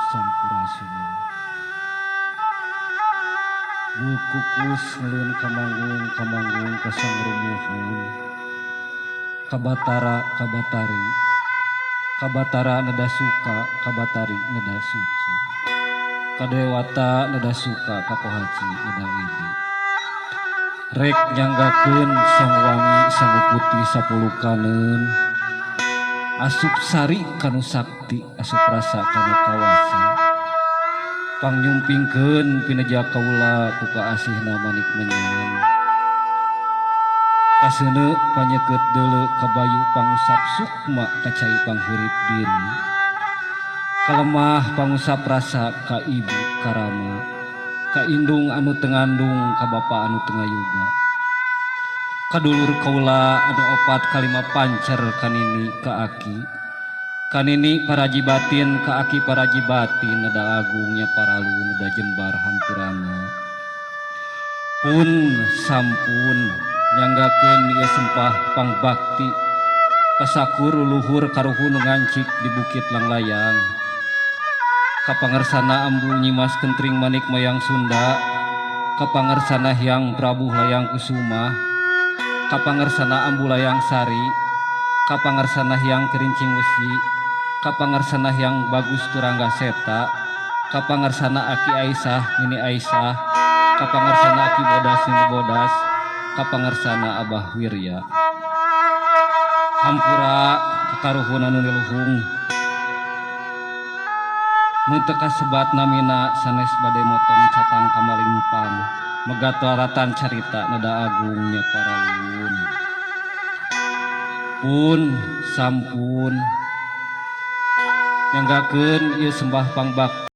Sampurasun. Kukus ngelun kamanggung kamanggung ka Sang Rumuhun, ka Batara ka Batari, ka Batara neda suka, ka Batari neda suci, ka Dewata neda suka, ka Pohaci neda widi. Rek nyanggakeun Sang Wangi Sangu Putih sapulukaneun, asup sari kanu sakti, asup rasa kanu kawasa, pangnyumpingkeun pineja kaula ku kaasihna manik menyan. Kaseuneu panyekeut deuleu kabayu pangusap sukma ka cai panghurip diri, kalemah pangusap rasa ka ibu karama, ka indung anu teu ngandung, ka bapa anu teu ngayuga, ka dulur kaula anu opat kalima pancer, ka nini ka aki, ka nini paraji batin, ka aki paraji batin, neda agung nya paralu neda jembar hampurana. Pun sampun nyanggakeun ieu sempah pangbakti ka sakur luluhur karuhun nu ngancik di Bukit Langlayang, ka pangersana Ambu Nyimas Kentring Manik Mayang Sunda, ka pangersana Hyang Prabu Layang Kusuma, ka pangersana Ambu Layang Sari, ka pangersana Hyang Kerincing Wesi, ka pangersana Hyang Bagus Turangga Seta, ka pangersana Aki Aisyah Nini Aisyah, ka pangersana Aki Bodas Nini Bodas, ka pangersana Abah Wirya. Hampura kakaruhun anu niluhung nu teu kasebat namina sanes bade motong catang kamalingpang megat laratan carita neda agung nya paraluhun. Pun sampun nyanggakeun ieu sembah pangbakti.